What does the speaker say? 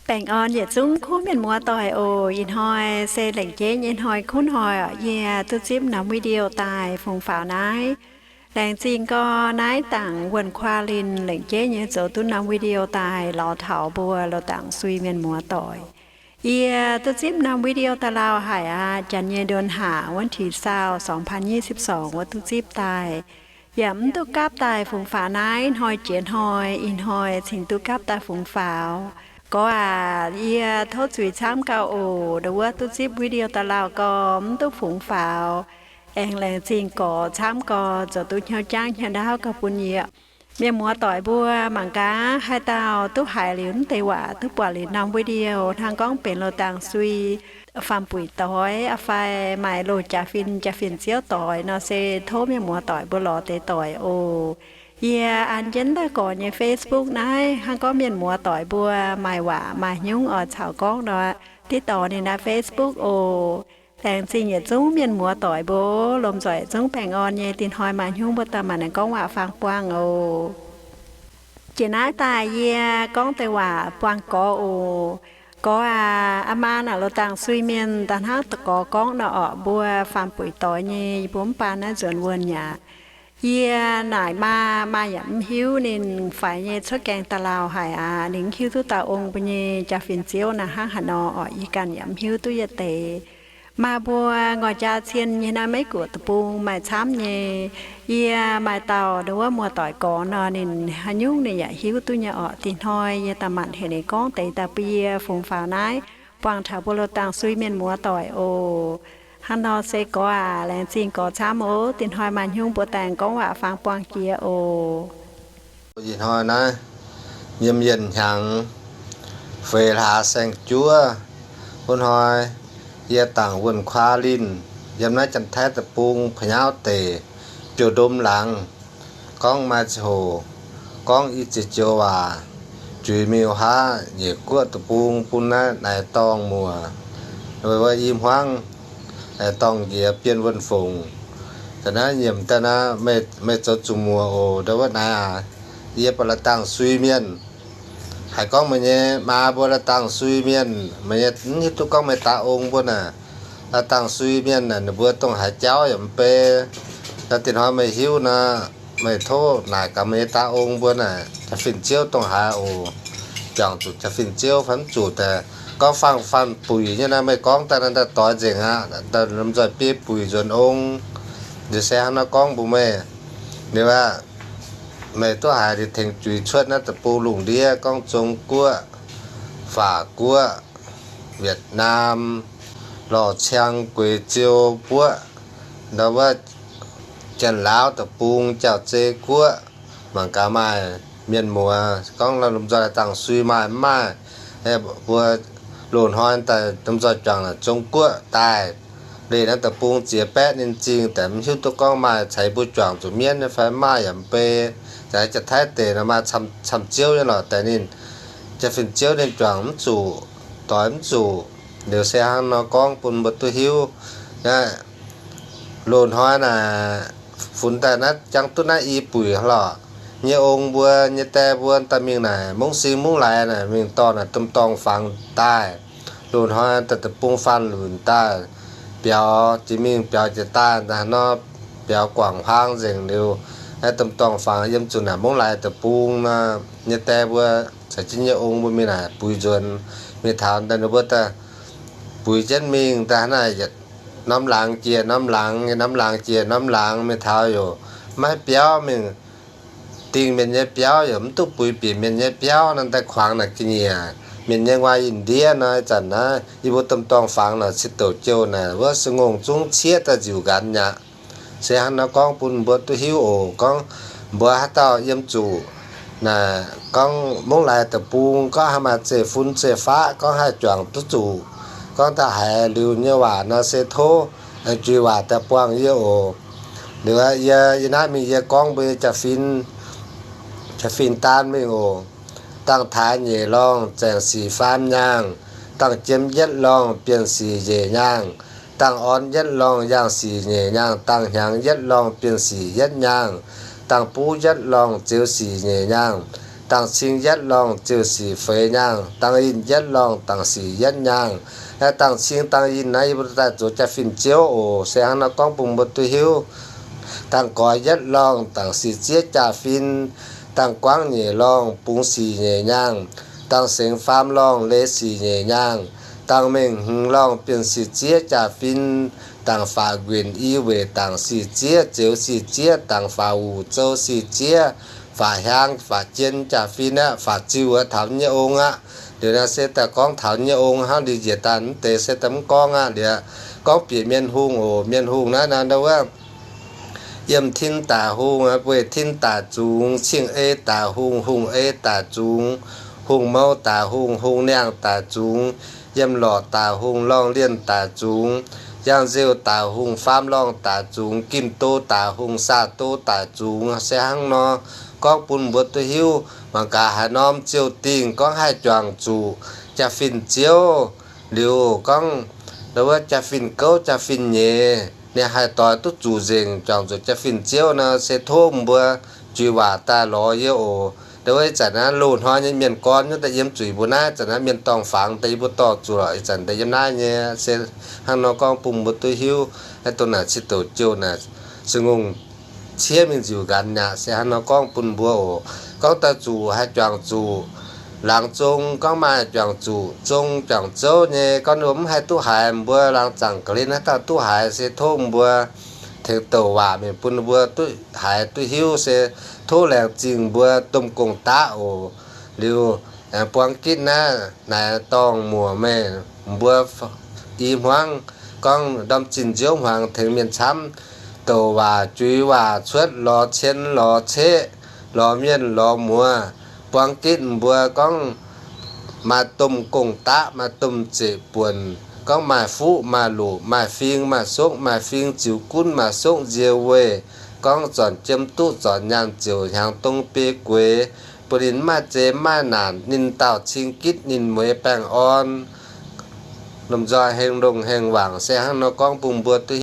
Baengh orn yietc zungv kuv mienh muoz-doic oc. Ih hnoi se lengc jeiv nyei hnoi kuv hnoi oc. Yie duqv zipv norm video daaih fungx faaux naaiv. Laengz zingh gau naaiv dangc wuonh kuaa linh lengc jeiv nyei zoux duqv norm video daaih lorz taux mbuo loz-dangc sui mienh muoz-doic. Yie duqv zipv norm video daaih lauh haic aqv. Janx nyei ndon haac wuov tix saau songx paan nyic sipv sorngx wuov duqv zipv daaih. Yaac mv duqv gapv daaih fungx faaux naaiv hnoi jiex hnoi, ih hnoi cingx duqv gapv daaih fungx faaux. Gorx aac, yie tov zuiz camv gau oc. Ndo wuov duqv zipv video daaih lauh gau mv duqv fungx faaux. Aengx laengz zingh gorx camv gau zoux duqv hnyouv jangv hnyouv ndaauv gau bun yie. Mienh muoz-doic mbuo mangc gaax, haaix dauh duqv haiz liuz mv deix waac, duqv buatc liuz norm video hnangv gorngv benx loz-dangc sui, faam-buic doix, a'fai maaih loz-jaa-fin, jaa-fin-ziouv doix nor, se tov mienh muoz-doic mbuo lorz deix doic oc. Yie an jienv daaih gorx nyei Facebook naaiv hnangv gorngv mienh muoz-doic mbuo maaih waac maaih hnyungv oix caux gorngv nor, diqv dorh ninh naaiv Facebook oc. Laengz zingh yietc zungv mienh muoz-doic mbuo, lomh nzoih zungv baengh orn nyei. Dinh hnoi maaih hnyungv mbuo daaih maanc gorngv waac faang buangh oc. Jiex naaiv daaih yie gorngv deix waac buangh gorx oc. Gorx aac, aa maa naaic loz-dangc sui mienh daaih hnangv gorx gorngv nor orqc, mbuo faam-buic doix nyei, yie mbuo mv baan naaiv nzuonx wuonh yaac. Yie naaic maa, maa yaac mv hiuv ninh faix nyei cuotv gaengh daaih lauh haic aqv. Ninh mv hiuv duqv dauh ong mbuo nyei jaa-fin-ziouv naaiv hnangv haaix nor orqc, yie ganh yaac mv hiuv duqv yietc deix. Maa mbuo ngoi jaa cien nyei naaiv Meiv-Guoqv deic-bung maaih camv nyei. Yie maaih dauh ndo wuov muoz-doic gorx nor, ninh haaix nyungc ninh yaac hiuv duqv nyei orqc. Dinh hnoi yie daaih maanc heuc ninh gorngv deix daaih bun yie fungx faaux naaiv, buangh taux mbuo loz-dangc sui mienh muoz-doic oc. Hnangv nor se gorx aac, laengz zingh gorx camv oc. Dinh hnoi maaih hnyungv mbuo daaih gorngv waac faang buangh jiex oc. Ih hnoi naaiv, yiem yienh hnyangx feix hlaax saeng-juov, wuov hnoi yie dangc wuonh kuaa linh yiem naaiv Janx-Taiv deic-bung Pa'nyauv deic, biouv-ndom laangz, gorngv maaih ziangh hoc gorngv i ziex joux waac juix mingh wuov haav nyeic guoqv deic-bung bun naaiv naaic dorngh muoc, weic wuov i hmuangv dorngh njiec bienh wuonh fongc. Da'naaiv nyiemc daaih naaiv, meih zoux zuqc muoc oc. Ndo wuov naaiv aac, yie buatc la'dangc sui mienh, haiz gorngv meih nyei maa mbuo la'dangc sui mienh, meih nyei mv hiuv duqv gorngv meih daaih ong mbuo naaic, la'dangc sui mienh naaic, ninh mbuo dongh haaix jauv yaac mv bei. Da'dinh hnoi meih hiuv nor, meih tov naaic gaax meih nyei daaih ong mbuo naaic, jaa-fin-ziouv dongh haaix oc. Juangc zuqc jaa-fin-ziouv fai mv zuqc daaih, gorngv faang-faang-buic nyei naaiv, meih gorngv daaih naaiv daaih doix nzengc aqv. Lomh nzoih biei buic nzuonx ong. Liuz se hnangv nor gorngv mbuox meih, liuz aqv, meih duqv haiz liuz tengx juix cuotv naaiv deic-bung lungh ndiev gorngv Zong Guoqv, Faac Guoqv, Wietc Naam, Lorh Ciang, Gueix Ziou Guoqv, ndau wuov Janx-Laauv deic-bung, Jauv-Zei Guoqv, mangc gaax maaih mienh muoz gorngv lomh nzoih dangh sui maaih mv maaih. Mbuo loz-hnoi daaih lomh nzoih juangc Zong Guoqv daaih, leih naaiv deic-bung ziex baeqv ninh zingh daaih, mv hiuv duqv gorngv maaih caux mbuo juangc zuqc mienv nyei fai mv maaih yaac mv bei. Jaax Janx-Taiv deic nor maaih camv-camv-ziouv nyei lorqc, daaih ninh jaa-fin-ziouv ninh juangc mv zuqc, doix mv zuqc. Liuz se hnangv nor gorngv bun mbuo duqv hiuv. Naaiv loz-hnoi naaic funx daaih naaiv jangx duqv naaiv i buic lorqc. Nyei ong mbuo nyei die mbuo daaih mingh naaic Mungv Sing Mungv Laaix naaic mingh dorh naaic domh dorngh fangx daaih. Loz-hnoi daaih deic-bung faanv lunc daaih, biaux jiex mingh biaux jiex daaih, daaih nor biaux guangc hmuangx nzengc liuz, naaiv domh dorngh fangx yiem zuqc naaic Mungv Laaix deic-bung nor, nyei die mbuo caux jienv nyei ong mbuo mingh naaic buix nzuonx. Mingh taux daaih ninh mbuo daaih buix jienv mingh daaih hnangv naaic, yietc norm laangz jiex norm laangz, yietc norm laangz jiex norm laangz, mingh taux youc maiv biauv mingh. Dingh mienh nyei biauv yaac mv duqv buix bieqc mienh nyei biauv nor, daaih kuangx naaic ga'nyiec mienh nyei nguaai. Ih ndiev nor, ih zanc naaiv yie mbuo domh dorngh fangx naaic, cin-douc jouh naaic wuov se ngongh zungv ciev daaih nziuc nqanx mi'aqv. Se hnangv nor gorngv bun mbuo duqv hiuv oc. Gorngv mbuo haaix dauh yiem zuqc naaic, gorngv Mungv Laaix deic-bung gorngv haih maaih zeiv-fun zeiv-faqv, gorngv haih juangc duqv zuqc, gorngv daaih haiz liuz nyei waac nor, se tov juix waac daaih buangh yie oc. Liuz yie, yie naaiv mingh yie gorngv mbuo nyei jaa-fin, jaa-fin daan mingh oc. Dangh taaix nyeic lorngh zaengc sic faam nyaangh, dangh jiem yietv lorngh bienh sic njiec nyaangh, dangh orn yietv lorngh yaangh sic nyeic nyaangh, dangh hnyangx yietv lorngh bienh sic yietv nyaangh, dangh buv yietv lorngh zeux sic nyeic nyaangh, Dangc cing yietv lorngh ziouc sic feix nyaangh, dangc yinh yietv lorngh dangc sic yietv nyaangh. Dangc cing dangc yinh naaiv yie mbuo daaih zoux jaa-fin ziouv oc. Se hnangv nor gorngv bun mbuo duqv hiuv. Dangc goix yietv lorngh dangc sic zieqv jaa-fin, dangc guangv nyeic lorngh bungx sic nyeic nyaangh, dangc sengx faam lorngh leiz sic nyeic nyaangh, dangc mengh hmz lorngh bienh sic zieqv jaa-fin, dangc faatv nquenc i weic dangc sic zieqv, zeux sic zieqv, dangc faatv wuc zou sic zieqv, faatv hiaang faatv jien jaa-fin aqv, faatv ziuh aqv, taux nyei ong aqv. Liuz naaiv se daaih gorngv taux nyei ong hnangv, liuz njiec daaih mv deix se daaih mv gorngv aqv. Liuz gorngv bieqc mienh hungh oc. Mienh hungh naaiv nor ndau wuov, yiem tin daic hungh, weih tin daic zungx, cing-ei daic hungh, hungh ei daic zungx, hungh mou daic hungh, hungh niangh daic zungx, yiem lorqc daic hungh, lorngh lienh daic zungx, yangh nzeuh daic hungh, faam lorngh daic zungx, gimh do daic hungh, saah do daic zungx. Se hnangv nor gorngv bun mbuo duqv hiuv. Mangc gaax haaix norm ziouh dingh gorngv haih juangc zuqc jaa-fin ziouv, liuz gorngv ndau wuov jaa-fin gouv jaa-fin nyeiz, ninh haih doix duqv zuqc nzengc juangc zuqc jaa-fin ziouv nor, se tov mbuo juix waac daaih lorz yie oc. Ndau wuov ih zanc naaiv loz-hnoi nyei mienh gorn nyei daaih yiem zuqc mbuo naaiv, ih zanc naaiv mienh dorngh fangx daaih yie mbuo dorh zuqc lorqc. Ih zanc daaih yiem naaiv nyei se hnangv nor gorngv bun mbuo duqv hiuv. Naaiv dongh naaic cin-douc jouh naaic, se ngongh ciev mingh nziuc nqanx aqv. Se hnangv nor gorngv bun mbuo oc. Gorngv daaih zuqc haih juangc zuqc laangz zong, gorngv maaih juangc zuqc zong juangc zouv nyei, gorngv mbuo mv haih duqv haiz, mbuo laangz zaangc ga'hlen haaix dauh duqv haiz, se tov mbuo tengx douc waac mingh bun mbuo duqv haiz duqv hiuv, se tov laengz zingh mbuo domh gong-daqv oc. Liuz, buang gitv naaiv naaic dorngh muoc meih mbuo i hmuangv gorngv ndorm zinh nziouv hmuangx tengx mienh camv douc waac juix waac cuotv lorz cien lorz ceqv lorz mienh lorz muoz. Buang gitv mbuo gorngv maaih domh gong-daqv, maaih domh zeqc buonc, gorngv maaih fuqv maaih loqc, maaih fing maaih sokv, maaih fing ziux gunv maaih sokv nzie weih, gorngv zornc jiem duqv zornc nyaanh ziouc hnyangx dong biei gueix, bun ninh mv maaih zei mv maaih naanc, ninh dauh cing gitv ninh mueiz baengh orn, lomh nzoih hengh longh hengh wangc. Se hnangv nor gorngv bun mbuo duqv